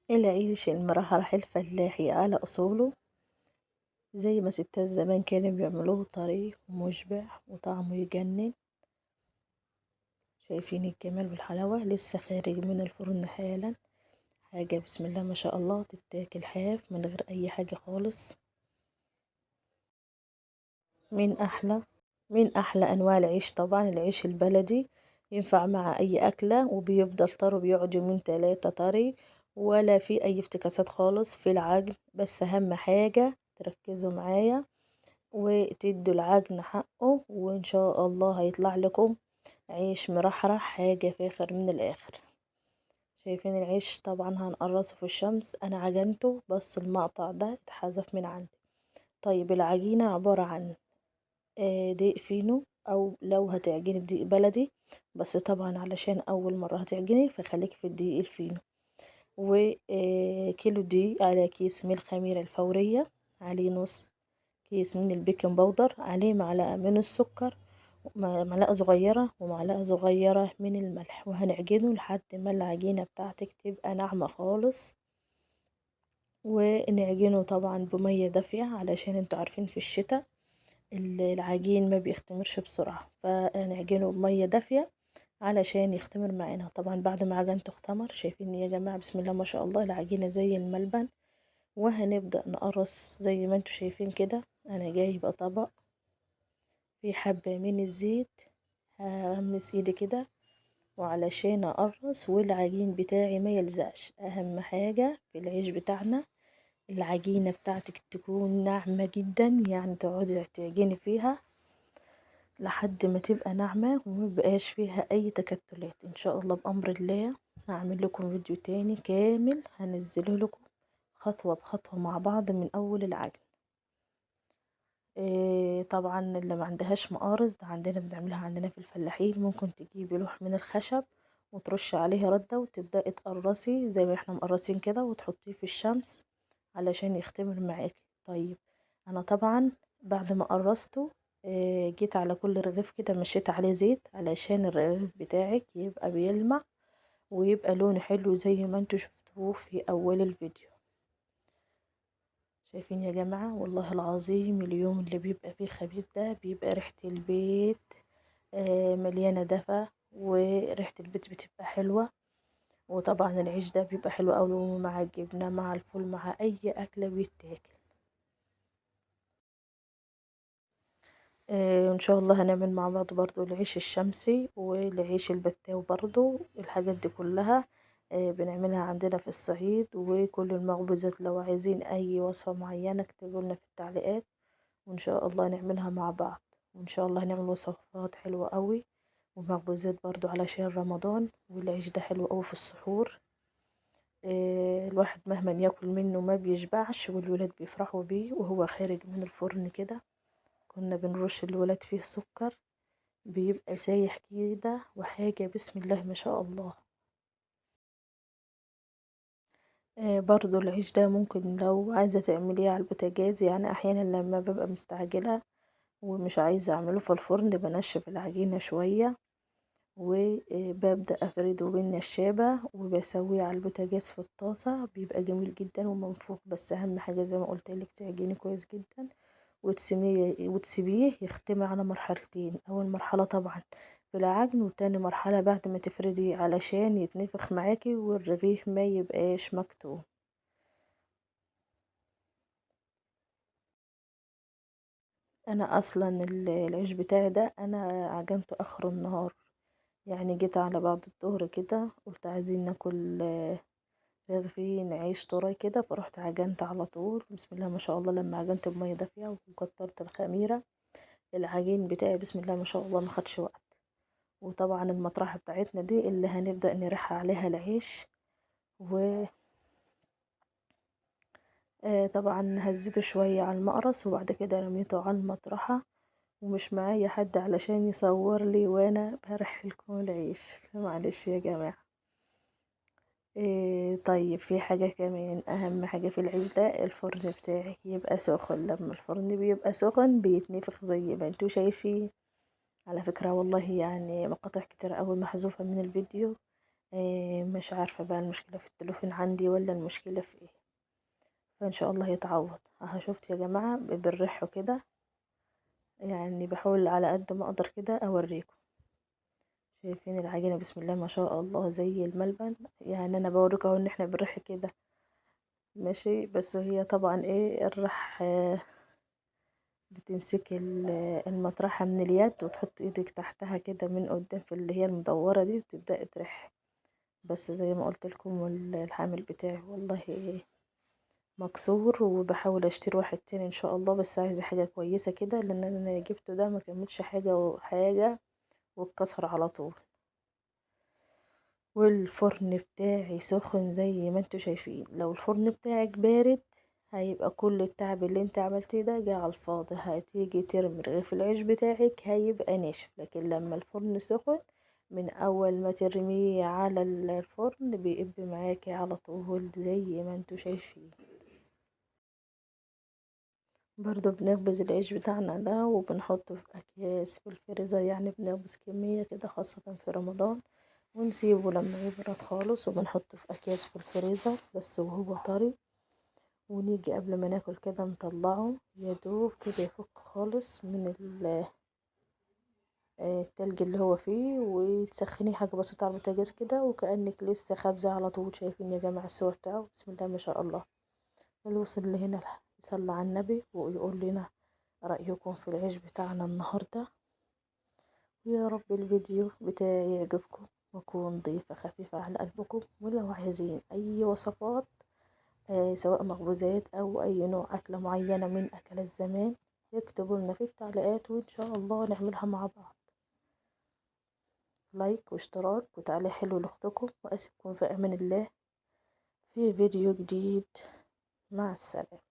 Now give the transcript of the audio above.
العيش المرحرح الفلاحي على أصوله، زي ما ستات زمان كانوا بيعملوه، طري ومشبع وطعمه يجنن. شايفين الجمال والحلاوة، لسه خارج من الفرن حالا، حاجة بسم الله ما شاء الله، تتاكل حاف من غير أي حاجة خالص. من أحلى أنواع العيش طبعا العيش البلدي، ينفع مع أي أكلة وبيفضل طري، بيقعد يومين تلاتة طري ولا في أي افتكاسات خالص في العجن. بس أهم حاجة تركزوا معايا وتدوا العجن حقه، وإن شاء الله هيطلع لكم عيش مرحرح حاجة فاخر من الآخر. شايفين العيش طبعا هنقرصه في الشمس، أنا عجنته بس المقطع ده اتحذف من عندي. طيب العجينة عبارة عن دقيق فينو، أو لو هتعجني بدقيق بلدي، بس طبعا علشان أول مرة هتعجني فخليكي في الدقيق الفينو. وكيلو دقيق على كيس من الخميرة الفورية، عليه نص كيس من البيكنج باودر، عليه معلقة من السكر، معلقة صغيرة ومعلقة صغيرة من الملح، وهنعجنه لحد ما العجينة بتاعتك تبقى ناعمة خالص. ونعجنه طبعا بمية دافية، علشان انتوا عارفين في الشتاء العجين ما بيختمرش بسرعة، فنعجنه بمية دافية علشان يختمر معانا. طبعا بعد ما عجنته اختمر، شايفين يا جماعة بسم الله ما شاء الله العجينة زي الملبن. وهنبدأ نقرص زي ما انتوا شايفين كده. انا جايبة طبق فيه حبة من الزيت، هغمس ايدي كده وعلشان اقرص والعجين بتاعي ما يلزقش. اهم حاجة في العيش بتاعنا العجينة بتاعتك تكون ناعمة جدا، يعني تقعدي تعجني فيها لحد ما تبقى ناعمة وما يبقاش فيها اي تكتلات. ان شاء الله بامر الله هعمل لكم فيديو تاني كامل هنزله لكم خطوة بخطوة مع بعض من اول العجن. طبعا اللي ما عندهاش مقارص، ده عندنا بنعملها عندنا في الفلاحين، ممكن تجيبي لوح من الخشب وترشي عليه ردة وتبدأي تقرصي زي ما احنا مقرصين كده، وتحطيه في الشمس علشان يختمر معاكي. طيب انا طبعا بعد ما قرصته جيت على كل رغيف كده مشيت عليه زيت علشان الرغيف بتاعك يبقى بيلمع ويبقى لونه حلو زي ما انتوا شفتوه في اول الفيديو. شايفين يا جماعة، والله العظيم اليوم اللي بيبقى فيه خبيث ده بيبقى ريحة البيت مليانة دفا، وريحة البيت بتبقى حلوة. وطبعا العيش ده بيبقى حلو قوي مع الجبنة مع الفول مع اي اكلة بيتاكل. ان شاء الله هنعمل مع بعض برضو العيش الشمسي والعيش البتاو برضو، الحاجات دي كلها بنعملها عندنا في الصعيد. وكل المخبوزات لو عايزين اي وصفة معينة اكتبوا لنا في التعليقات وان شاء الله نعملها مع بعض. وان شاء الله هنعمل وصفات حلوة قوي ومخبوزات برضو علشان رمضان. والعيش ده حلو قوي في السحور، الواحد مهما ياكل منه ما بيشبعش، والولاد بيفرحوا بيه وهو خارج من الفرن كده. كنا بنرش الولاد فيه سكر بيبقى سايح كده وحاجة بسم الله ما شاء الله. برضو العيش ده ممكن لو عايزة تعمليه على البوتاجاز، يعني احيانا لما ببقى مستعجلة ومش عايزة اعمله في الفرن بنشف العجينة شوية وببدأ افرده بالنشابة وبسويه على البوتاجاز في الطاسة، بيبقى جميل جدا ومنفوخ. بس اهم حاجة زي ما قلت لك تعجني كويس جدا وتسيبيه يختمر على مرحلتين، اول مرحلة طبعا في العجن وتاني مرحلة بعد ما تفرديه علشان يتنفخ معاكي والرغيف ما يبقاش مكتوم. انا اصلا العيش بتاعي ده انا عجنته اخر النهار، يعني جيت على بعد الظهر كده قلت عايزين ناكل رغيفين عيش طري كده، فروحت عجنت على طول بسم الله ما شاء الله. لما عجنت بميه دافيه وكترت الخميره العجين بتاعي بسم الله ما شاء الله ما خدش وقت. وطبعا المطرحه بتاعتنا دي اللي هنبدا نريح عليها العيش، و طبعا هزيته شويه على المقرص وبعد كده رميته على المطرحه، ومش معايا حد علشان يصور لي وانا برح لكم العيش، فمعلش يا جماعه. طيب في حاجه كمان، اهم حاجه في العيش ده الفرن بتاعك يبقى سخن. لما الفرن بيبقى سخن بيتنفخ زي ما انتوا شايفين. على فكره والله يعني مقاطع كتير قوي محذوفه من الفيديو، مش عارفة بقى المشكلة في التليفون عندي ولا المشكلة في ايه، فان شاء الله هيتعوض. اهو شفت يا جماعة بالريح كده، يعني بحاول على قد ما اقدر كده اوريكم. شايفين العجينة بسم الله ما شاء الله زي الملبن، يعني انا بوريكم اهو ان احنا بالريح كده ماشي، بس هي طبعا ايه الريح بتمسك المطرحة من اليد وتحط ايدك تحتها كده من قدام في اللي هي المدورة دي وتبدأ ترح. بس زي ما قلت لكم الحامل بتاعي والله مكسور، وبحاول اشتري واحد تاني ان شاء الله، بس عايزة حاجة كويسة كده، لان انا جبته ده ما كملش حاجة وحاجة واتكسر على طول. والفرن بتاعي سخن زي ما انتوا شايفين، لو الفرن بتاعك بارد هيبقى كل التعب اللي انت عملتيه ده جه على الفاضي، هتيجي ترمي رغيف العيش بتاعك هيبقى ناشف. لكن لما الفرن سخن من اول ما ترميه على الفرن بيقب معاكي على طول زي ما انتوا شايفين. برضو بنخبز العيش بتاعنا ده وبنحطه في اكياس في الفريزر، يعني بنخبز كمية كده خاصة في رمضان، ونسيبه لما يبرد خالص وبنحطه في اكياس في الفريزر بس وهو طري، ونيجي قبل ما ناكل كده نطلعه يدوب كده يفك خالص من التلج اللي هو فيه، وتسخنيه حاجة بسيطة على البوتاجاز كده وكأنك لسه خابزة على طول. شايفين يا جماعة الصور بتاعه بسم الله ما شاء الله. اللي وصل لهنا يصلي على النبي ويقول لنا رأيكم في العيش بتاعنا النهاردة، ويا رب الفيديو بتاعي يعجبكم واكون ضيفة خفيفة على قلبكم. ولو عايزين اي وصفات سواء مخبوزات او اي نوع اكلة معينة من اكلات زمان يكتبوا لنا في التعليقات وان شاء الله نعملها مع بعض. لايك واشتراك وتعليق حلو لاختكم، واسيبكم في امان الله في فيديو جديد. مع السلامة.